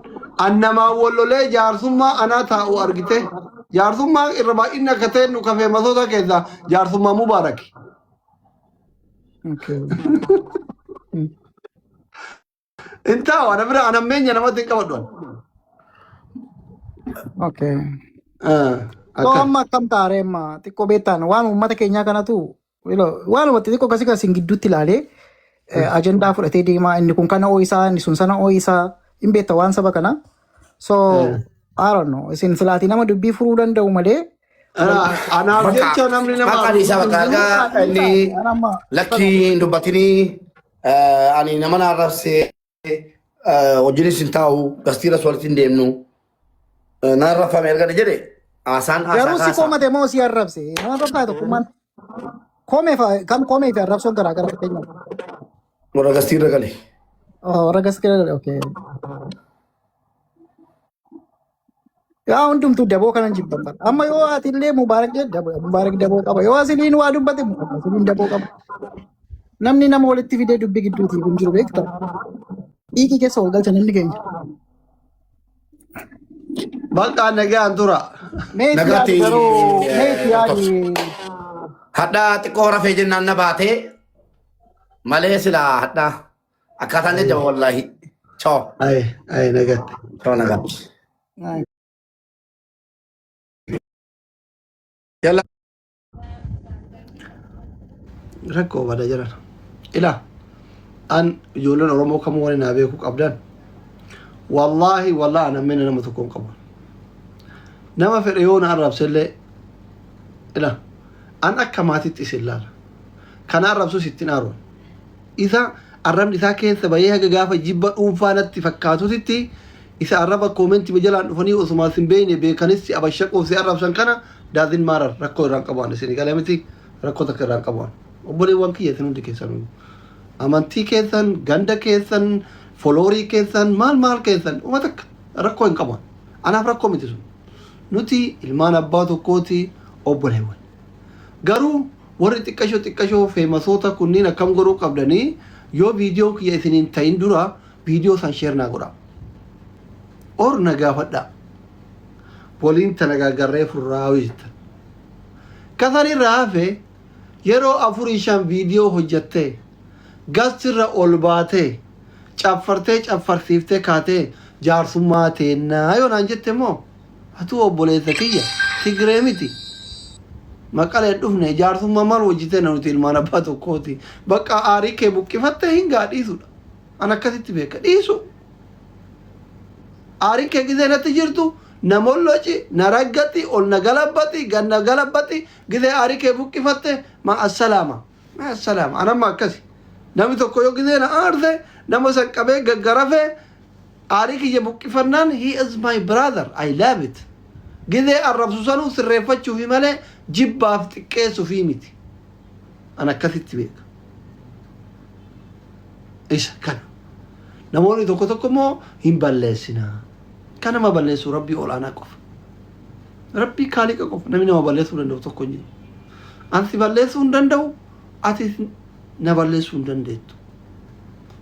An namaan wal lolee jaarsummaa anaa taa'u argite. Jaarsummaa irra baay'inni akka ta'e nu kafee masoota keessaa jaarsummaa Mubaaraki. Okay. Hin taa'u ana bira an hammeenya namatti hin qabadhu. An. Okay. So Akkas. amma akkam taaree amma xiqqoo beektaan waan uummata keenyaa kanatu waanuma xixiqqoo akkasii kan isin gidduutti ilaalee ajandaa fudhatee deemaa inni kun kana ooyisaa inni sun sana ooyisaa hin beekta waan saba kana. So I don't know isin silaatii nama dubbii furuu danda'u malee Anaaf Bakka jecha namni nama bakka dhiisaa bakka arrabsu hin jiru. argaa inni An amma lakkii hin dubbatinii ani nama na arrabsee wajjinis hin taa'u gastiira walitti hin deemnu na arrabfame erga jedhe haasaan haasaa garuu si kaasaa. komate moo si arrabse nama fakkaata tokkummaan komee kan komee fi arrabsoon garaa gara fakkeenyaaf. Warra gastiirra gale. Oh, warra gas gara okay. Yaa hundumtuu daboo kanan jibban bara. Amma yoo ati illee Mubaarak jedhe Mubaarak daboo qaba. Yoo asiliin waa dubbate asiliin daboo qaba. Namni nama walitti fidee dubbii gidduutii kun jiru beekta. Dhiigii keessa wal galcha namni keenya. Bakka nagaan tura. Mee itti yaadi Nagaatti garuu mee itti yaadi. Hadhaa xiqqoo rafee jennaan na baatee malee silaa hadhaa akkaataan jajjaba wallaahi. Chao. Aye, aye nagatti. Chao nagaatti. Yalla. Rakkoo bada jiran. Ila an ijoolleen Oromoo kamuu wani naa beekuu qabdan. Wallaahi wallaahi an ammena nama tokko hin qabu. Nama fedhe yoo na arrabsellee ila an akka maatitti isin laala. Kana arrabsus ittiin aaru. Isa arrabni isaa keessa bahee haga gaafa jibba dhuunfaa natti fakkaatutitti isa arraba koomentii jalaan dhufanii osuma sin beekne beekanis si abashaquuf si arrabsan kana daazin maarar rakkoo irraan qabu an isin galee miti rakkoo takka irraan qabu an. Obboleewwan kiyya isin hundi keessanuu. Amantii keessan, ganda keessan, foloorii keessan, maal maal keessan uma takka rakkoo hin qabu. Anaaf rakkoo miti sun. Nuti ilmaan abbaa tokkooti obboleewwan. Garuu warri xiqqashoo xiqqashoo feemasoota kunniin akkam godhuu qabdanii yoo viidiyoon kiyya isiniin ta'in dura viidiyoo san share naa godhaa. Or na gaafadhaa. Waliin tana gargarree furraa jettan. Kasan irraa hafe yeroo afurii shan viidiyoo hojjattee gastirra ol baatee caffartee caffarsiiftee kaatee jaarsummaa teennaa yoo naan jette immoo atuu obboleessa kiyya Tigree miti. Maqalee dhufne jaarsummaa maal hojjetee na nuti ilmaan abbaa tokkooti. Bakka aarii kee buqqifattee hin gaa dhiisudha. An akkasitti beeka dhiisu. Aariin kee gizee natti jirtu na molloci, na raggati, ol na galabbati, gad na galabbati, gizee aarii kee buqqifatte ma assalaama. Ma assalaama. An amma akkasi. Namni tokko yoo gizee na aarse nama san qabee gaggarafee aarii kiyya buqqifannaan he is my brother. I love it. Gizee arrabsu sanuu sirreeffachuufi malee jibbaaf xiqqeessuufi miti. An akkasitti beeka. Isa kana. Namoonni tokko tokko immoo hin balleessinaa. Kan nama balleessu rabbii ol'aanaa qofa. Rabbii kaaliqa qofa. Namni nama balleessuu danda'u tokko hin jiru. An si balleessuu hin danda'u, ati na balleessuu hin dandeettu.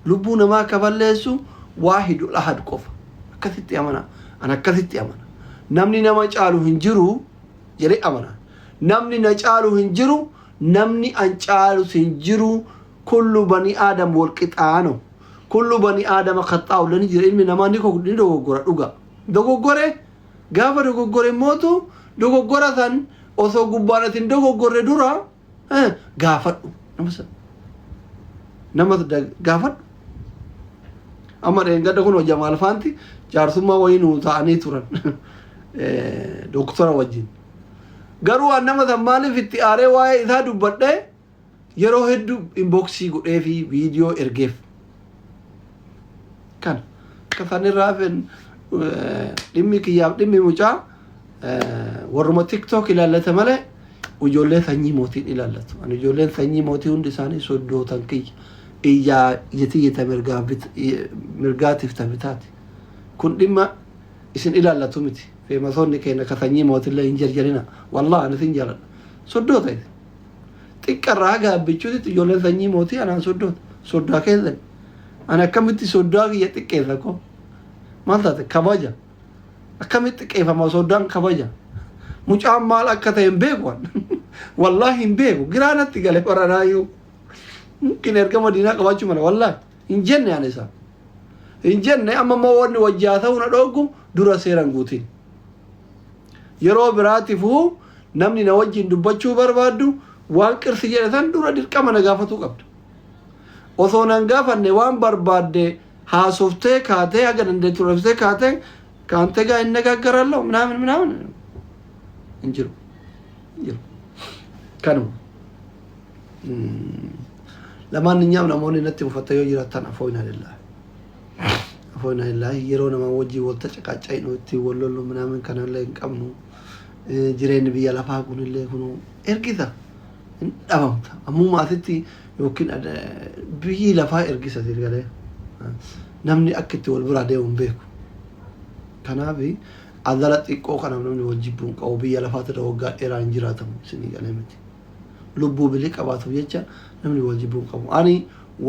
Lubbuu namaa ka balleessu waahidul ahad qofa. Akkasitti amana. An akkasitti amana. Namni nama caalu hin jiru jedhee amana. Namni na caalu hin jiru, namni an caalus hin jiru. Kullu bani aadam wal qixaano. Kullu bani aadama khaxaa'u lani jira ilmi namaa ni dogoggora dhuga. Dogoggore gaafa dogoggore mootu dogoggora san osoo gubbaan ati hin dogoggorre dura gaafadhu. Nama san. Nama gaafadhu. Amma dheengadda kun Jamaal Faanti jaarsummaa wayii nuu ta'anii turan. Doktora wajjin. Garuu an nama san maaliif itti aaree waa'ee isaa dubbadhee yeroo hedduu inboxii godhee fi viidiyoo ergeef. Kana akka isaan irraa hafen dhimmi kiyyaaf dhimmi mucaa warruma TikTok ilaallata malee ijoollee sanyii mootiin ilaallatu. Ani ijoolleen sanyii mootii hundi isaanii soddootan kiyya. Iyyaa ija tiyya ta mirgaatiif ta bitaati. Kun dhimma isin ilaallatu miti. Feemasoonni keenya ka sanyii mootillee hin jarjarina. Wallah ani isin jaaladha. Soddoota isin. Xiqqarraa haga abbichuutitti ijoolleen sanyii mootii anaan soddoota. Soddaa keessan. Ani akkamitti soddaa kiyya xiqqeessa koo. Maal taate kabaja. Akkamitti xiqqeeffama soddaan kabaja. Mucaan maal akka ta'e hin beeku. Wallaahi hin beeku. Giraanatti gale baranaayyuu. Mungkin ergama diinaa qabaachuu mala wallaahi. Hin jenne ani isaa. Hin jenne. Amma immoo wanni wajjaa ta'uu na dhooggu dura seeran guutiin. Yeroo biraatifuu namni na wajjin dubbachuu barbaaddu waan qirsi jedhe san dura dirqama na gaafatuu qabda. Osoo nan gaafanne waan barbaadde haasoftee kaatee haga dandeettu raabsitee kaatee ከአንተ ጋር እነጋገራለሁ ምናምን ምናምን hin jiru. Hin jiru. Kanuma. ለማንኛውም namoonni natti mufatta yoo jiraattan afoina lillahi. Afoina lillahi. Yeroo nama wajjin wal tacaqaaca'inu ittiin wal lollu ምናምን kanallee hin qabnu. Jireenyi biyya lafaa kunillee kunu ergisa. Hin dhabamta. Ammuma asitti yookiin biyyi lafaa ergisa galee. Namni akka itti wal biraa deemu hin beeku. Kanaaf azala xiqqoo kanaaf namni wal jibbuu hin qabu. Biyya lafaatirra waggaa dheeraa hin jiraatamu isinii galee miti. Lubbuu bilii qabaatuuf jecha namni wal jibbuu hin qabu. Ani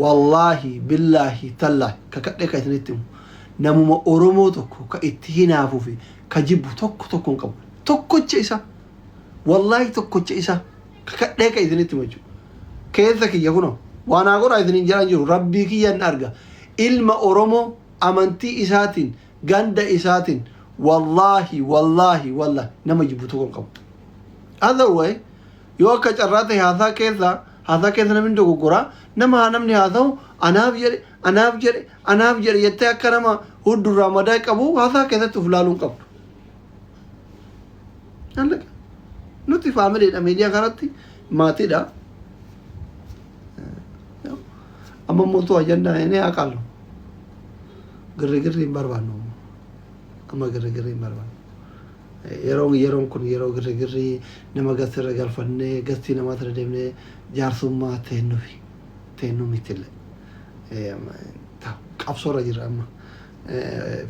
wallaahi billaahi tallaahi kakadhee kan isinitti himu namuma Oromoo tokko ka itti hinaafuu fi ka jibbu tokko tokko hin qabu. Tokkocha isa wallaahi tokkocha isa kakadhee kan isinitti himu jechuudha. Keessa kiyya kunoo waan haa godhaa isiniin jedhan jiru rabbii kiyya hin arga. Ilma Oromoo amantii isaatiin ganda isaatiin wallaahi wallaahi wallaahi nama jibbu tokko hin qabu. Other way yoo akka carraa ta'e haasaa keessa namni dogoggoraa nama haa namni haasa'u anaaf jedhe anaaf jedhe anaaf jedhe jettee akka nama huddurraa madaa qabu haasaa keessatti of laaluu hin qabdu. Allaqa. Nuti faamiliidha, miidiyaa kanatti maatiidha. Amma immoo ajandaa inni haa girri hin barbaannu. Amma girri hin barbaannu. Yeroon kun yeroo girri nama gasirra galfannee gastii namaatirra deemnee jaarsummaa teennufi teennu mitillee. Qabsoorra jira amma.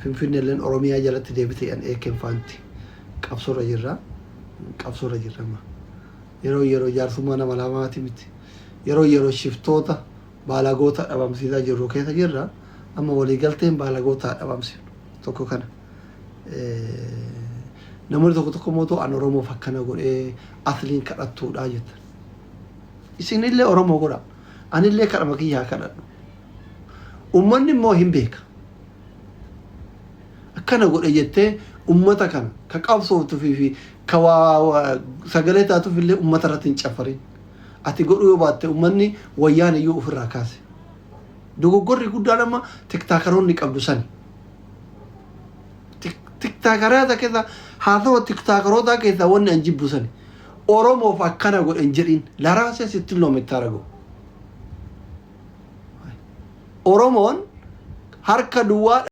Finfinneelleen Oromiyaa jalatti deebite an eekken faanti. Qabsoorra jirra. Qabsoorra jirra amma. Yeroo jaarsummaa nama lamaati miti. Yeroo shiftoota baalagoota dhabamsiisaa jirru keessa jirra. Amma waliigalteen baalagoota dhabamsiifnu tokko kana. Namoonni tokko tokko mootuu an Oromoof akkana godhee asliin kadhattuudha jettan. Isinillee Oromoo godha. Anillee kadhama kiyyaa kadhadhu. Uummanni immoo hin beeka. Akkana godhe jettee uummata kana ka qabsooftuu fi ka waa sagalee taatuuf illee uummata irratti hin caffarin. Ati godhuu yoo baatte uummanni wayyaan iyyuu ofirraa kaase. Dogoggorri guddaan amma tiktakaroonni qabdu sani. Tiktakaroota keessa haasawa tiktakaroota keessa wanni an jibbu sani. Oromoof akkana godhe hin jedhin laraasee sitti loome itti aragu. Oromoon harka duwwaa